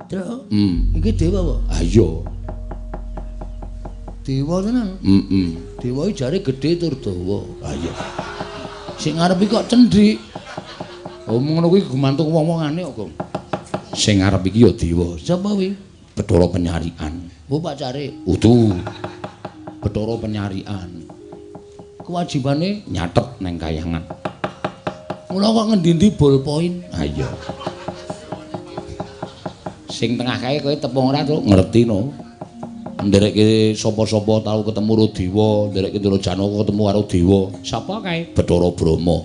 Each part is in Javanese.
Truk. Iki dewa apa? Ha iya. Dewa tenan. Heeh. Dewa iki jare gedhe tur dawa. Ha iya. Sing ngarep iki kok cendhik. Oh ngono kuwi gumantung wong-wongane kok, Gong. Sing ngarep iki ya dewa. Sapa kuwi? Bathara Penyarikan. Oh pacare. Udu. Bathara Penyarikan. Kewajibane nyatet neng kayangan. Mula kok ngendi-endi ballpoint. Ha iya. Sing tengah kae kowe tepung ora, Truk? Ngerti no. Nderekke sapa-sapa tau ketemu karo dewa, nderekke Ndara Janaka ketemu karo dewa. Sapa kae? Bathara Brahma.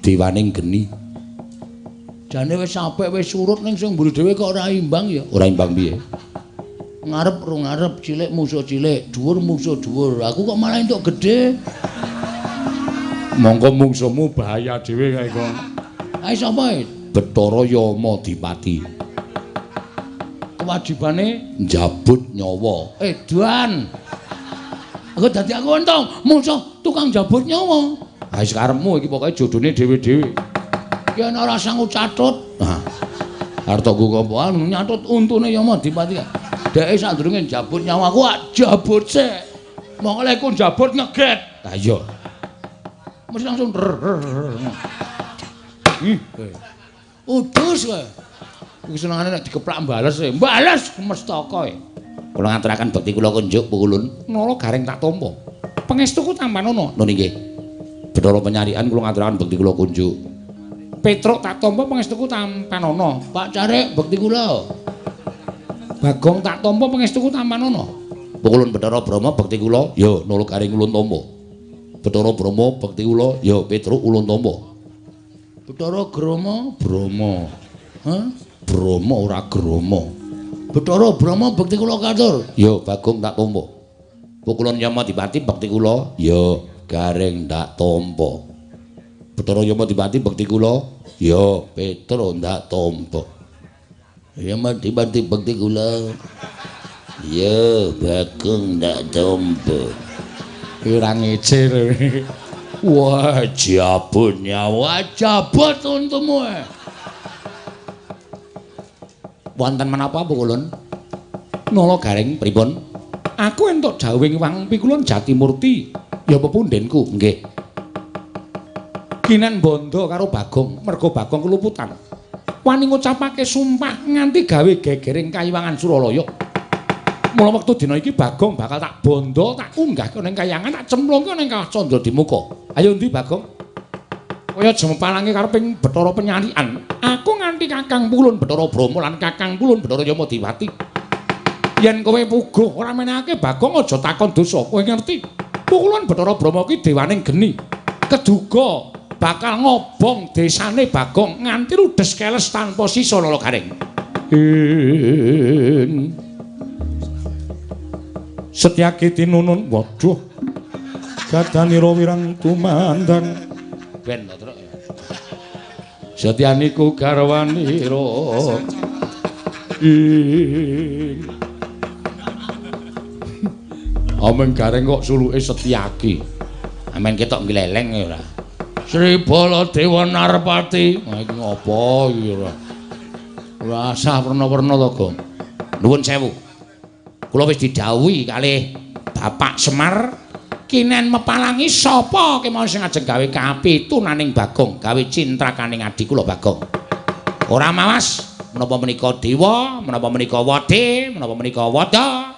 Dewaning geni. Jane wis apik wis surut ning sing mburi dhewe kok ora imbang ya. Ora imbang piye? Ngarep ro ngarep, cilik musuh cilik, dhuwur musuh dhuwur. Aku kok malah entuk gedhe. Mongko mungsuhmu bahaya dhewe kae kok. Ae sapa e? Bathara Yama Dipati. Kewajibane njabut nyawa. Edan. Aku dadi aku untung musuh tukang njabut nyawa. Ha wis karepmu iki pokoke jodone dhewe-dhewe. Ki ana ora sanggup catut. Ha. Arep tok nggo anu nyatut untune Yama Dipati. Dheke sadurunge njabut nyawaku ak jabut sik. Mongko lek ku njabut ngeget. Ha iya. Mesti langsung ih. Udus kowe. Iki senengane nek dikeplak bales e. Bales mestaka e. Kula ngaturaken bekti kula kunjuk pukulun. Nala Gareng tak tampa. Pangestuku tampanono. Nun inggih. Bathara Penyarikan kula ngaturaken bekti kula kunjuk. Petruk tak tampa pangestuku tampanono. Pak Carik bekti kula. Bagong tak tampa pangestuku tampanono. Pukulun Bathara Brahma bekti kula. Ya Nala Gareng ulun tampa. Bathara Brahma bekti kula. Ya Petruk ulun tampa. Bathara Grama Brahma. Hah? Brahma ora Grama. Bathara Brahma bekti kula katur. Ya Bagong tak tampa. Pukulun Yama Dipati bekti kula. Ya Gareng tak tampa. Bathara Yama Dipati bekti kula. Ya Petruk ndak tampa. Yama Dipati bekti kula. Ya Bagong ndak tampa. Ora ngece lho. Wah, jabut nyawa, jabut untumu. Wonten menapa pukulun? Nala Gareng pripun? Aku entuk dawuhing Wang Pikulun Jatimurti, ya pepundhenku. Nggih. Kinen bondo karo Bagong, merga Bagong keluputan. Wani ngucapake sumpah nganti gawe gegering kayiwangan Suralaya. Mula wektu dina iki Bagong bakal tak bondo, tak unggahke ning kayangan, tak cemplungke ning Kawah Candra Dimuka. Ayo ndi Bagong? Kaya jemepalange kareping Bathara Penyarikan. Aku nganti Kakang Pulun Bathara Brahma lan Kakang Pulun Bathara Yama Diwati. Yen kowe puguh ora menehake Bagong aja takon dosa. Kowe ngerti? Pukulun Bathara Brahma ki dewaning geni. Keduga bakal ngobong desane Bagong nganti ludes keles tanpa sisa Nala Gareng. Setyaki tinunun waduh gadanira wirang tumandang ben to Truk. Setyaniku garwanira ing Ameng Gareng kok suluke Setyaki. Amen ketok gleleng ya ora. Sri Baladewa Narpati. Wah iki ngopo iki ora. Ora asah werna-werna to, Gong. Nuwun sewu. Kula wis didhawuhi kalih Bapak Semar kinen mepalangi sapa kemawon sing ajeng gawe kapitunaning Bagong, gawe cintrakaning adi kula Bagong. Ora mawas menapa menika dewa, menapa menika wade, menapa menika wada.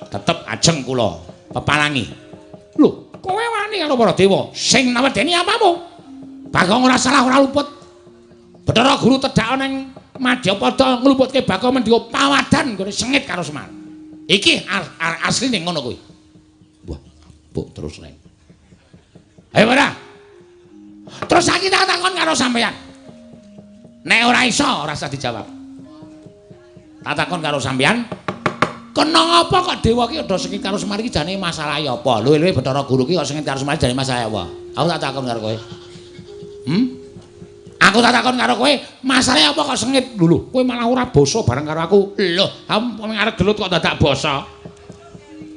Tetep ajeng kula pepalangi. Lho, kowe wani karo para dewa sing nawedeni apamu? Bagong ora salah ora luput. Bathara Guru tedhak ning Madyapada ngluputke Bagong mendika pawadan nggone sengit karo Semar. Iki asline ngono kuwi. Wah, mbok terus reng. Ayo ora. Terus saiki tak takon karo sampeyan. Nek ora iso ora usah dijawab. Tak takon karo sampeyan, kena ngapa kok dewa ki udah sengit karo Semar iki jane masalahe apa? Luwe-luwe Bathara Guru ki kok sengit karo Semar jane masalahe apa? Aku tak takon karo kowe. Aku tak takon karo kowe, masalahe apa kok sengit? Lho lho, kowe malah ora basa bareng karo aku. Lho, aku arep gelut kok dadak basa.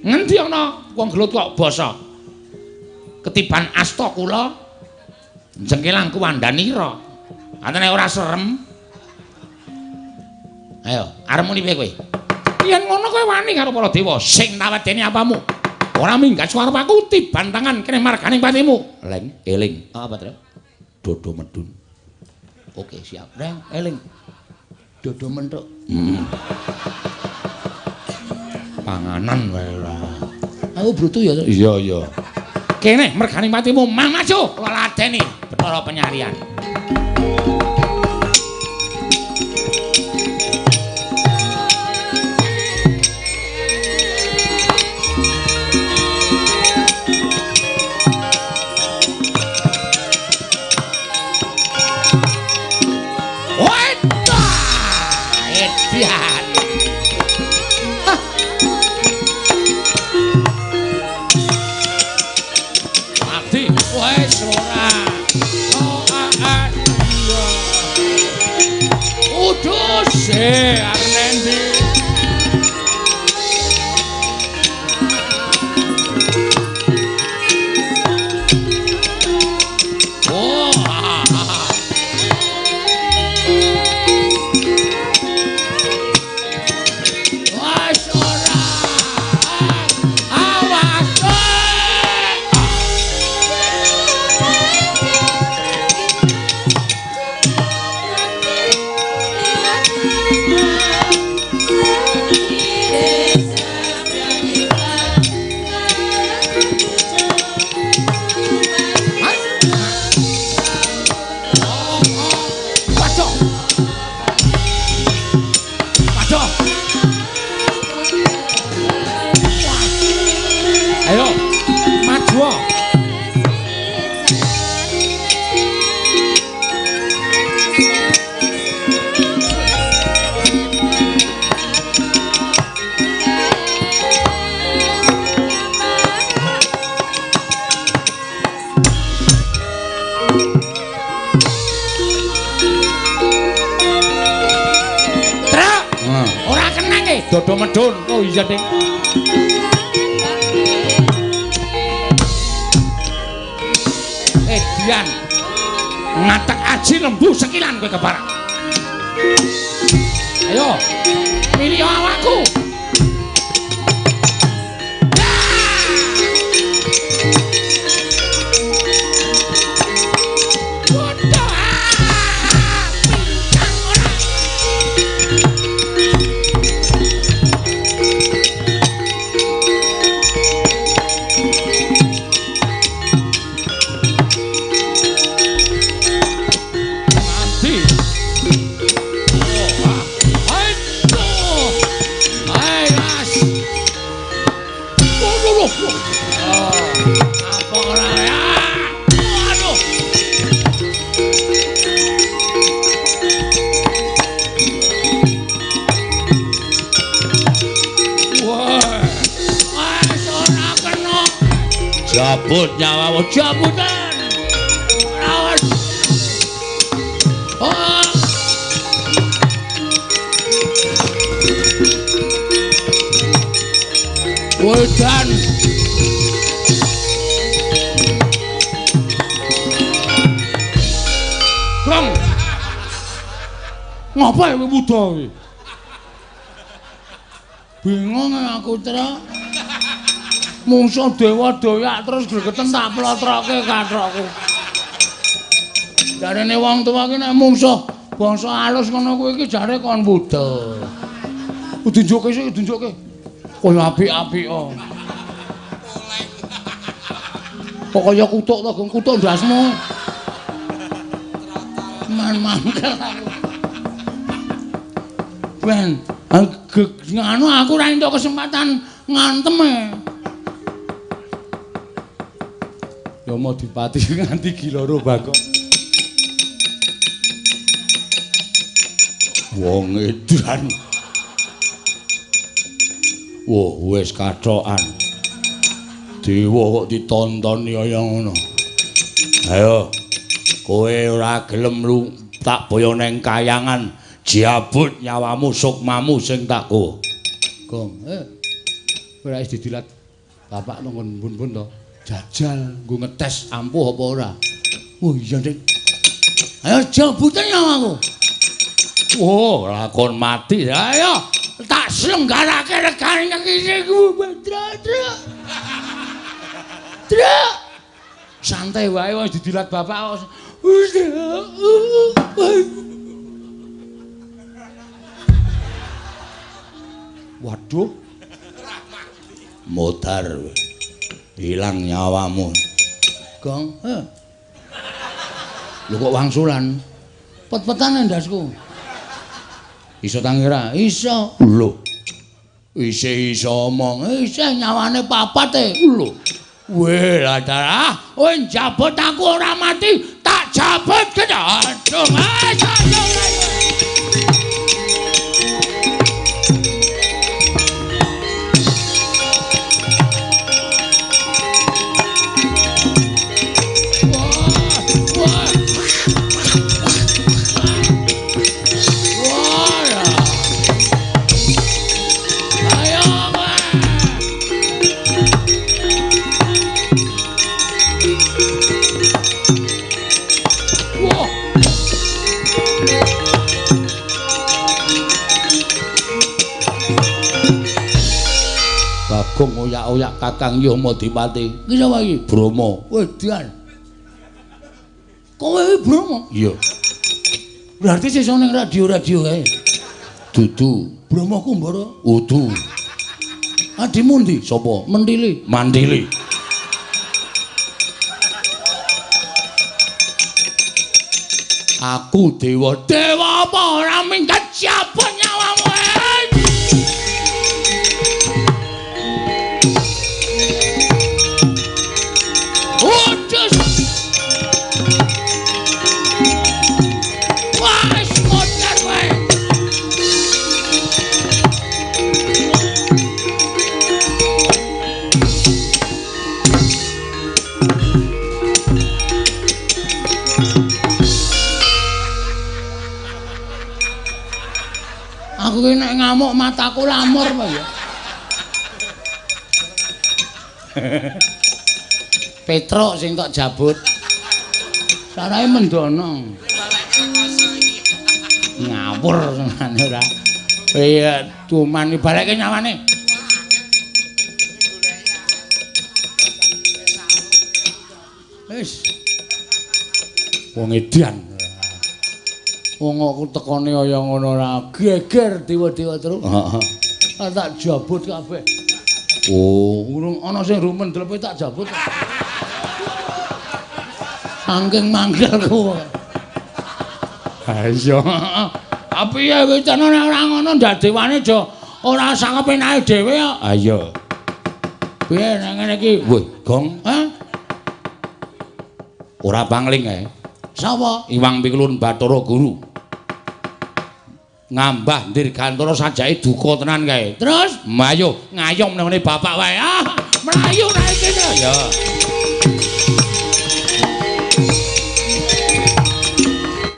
Ngendi ana wong gelut kok basa? Ketiban asta kula jengkelang kuwandanira. Antene ora serem. Ayo, arep muni piye kowe? Yen ngono kowe wani karo para dewa sing tak wedeni apamu? Ora minggat suara aku tiban tangan kene marganing patimu. Leng, eling. Apa, Tru? Dodo medun. Oke, siap. Leng, eling. Dodo mentuk. Panganan wae ora. Aku brutu ya, Tru. Iya, iya. Kene merganing patimu mang maju ladeni Bathara Penyarian. Edian. Abdi wis ora. Oh ah iya. Udus arep nendi? Oh ah. Wis ora. Awas. Waduh. Waduh. Ayo, maju. Truk. Ora kena ke dodo medun. Oh iya, Ding. Edian. Ngatek aji lembu sekilan kowe keparak. Ayo, milih awakku. Waduh, pincang ora. Mati. Oh, ah. Aduh. Hai, Mas. Waduh, loh. Oh, apa ora ya? Aduh. Wah. Wes ora kena. Jabut nyawamu, jabutan. Awas. Oh. Wedan. Gong. Ngapa kowe wuda kowe? Bingung aku, Tra. Mungsuh dewa doyak terus gregeten tak plotroke kathokku. Jarene wong tuwa ki nek mungsuh bangsa alus ngono kuwi iki jare kon wuda. Tunjukke sik, tunjukke. Kaya apik-apik oh. Kok kaya kutuk to, Gong, kutuk ndasmu. Man mangkel aku. Ben, nganu aku ora entuk kesempatan ngantem e. Ya mau dipati nganti giloro Bagong. Wong edan. Wah, wis kathokan. Dewa kok ditontoni kaya ngono. Ayo, kowe ora gelem lu tak boyo neng kayangan, jabut nyawamu sukmamu sing tak go. Gong, ora wis didilat bapak nang bun-bun to. Jajal nggo ngetes ampuh apa ora. Oh iya, Dik. Ayo jabuten nyawaku. Oh, lakon mati. Ayo, tak selenggarake regane iki ku. Truk. Santai wae wis didilat bapak. Waduh. Modar. Hilang nyawamu. Gong, heh. Lho kok wangsulan? Pet-petan ndasku. Iso tangi ra? Iso. Lho. Isih iso omong. Isih nyawane papat e. Lho. Weh, lah darah. Kowe njabut aku ora mati, tak jabut kene. Aduh, ayo. Bagong oyak-oyak Kakang Yama Dipati. Iki sapa iki? Brahma. Wedan. Kowe iki Brahma? Iya. Berarti sesuk ning radio-radio kae. Dudu. Brahma Kumbara? Udu. Adimu ndi? Sapa? Mentili. Mantili. Aku dewa. Dewa apa ora minggat siapa nyawamu? Aku ki nek ngamuk mataku lamur apa ya. Petruk sing tok jabut. Sarahe mendono. Ngawur senane ora. Iya, cuman balekke nyawane. Wis. Wong edan. Wong aku tekone kaya ngono ora geger dewa-dewa terus. Heeh. Tak jabut kabeh. Oh, urung ana sing rumen dlepe tak jabut. Saking mangkelku. Ha iya. Tapi ya wis nek ora ngono ndak dewane aja ora sakepenake dhewe kok. Ha iya. Piye nek ngene iki? Weh, Gong, ha? Ora pangling kae. Sapa? Iwang Pikulun Bathara Guru. Ngambah Dirgantara sajake duka tenan kae. Terus mayo ngayom nang ngene bapak wae. Ah, mlayu nae kene. Ya.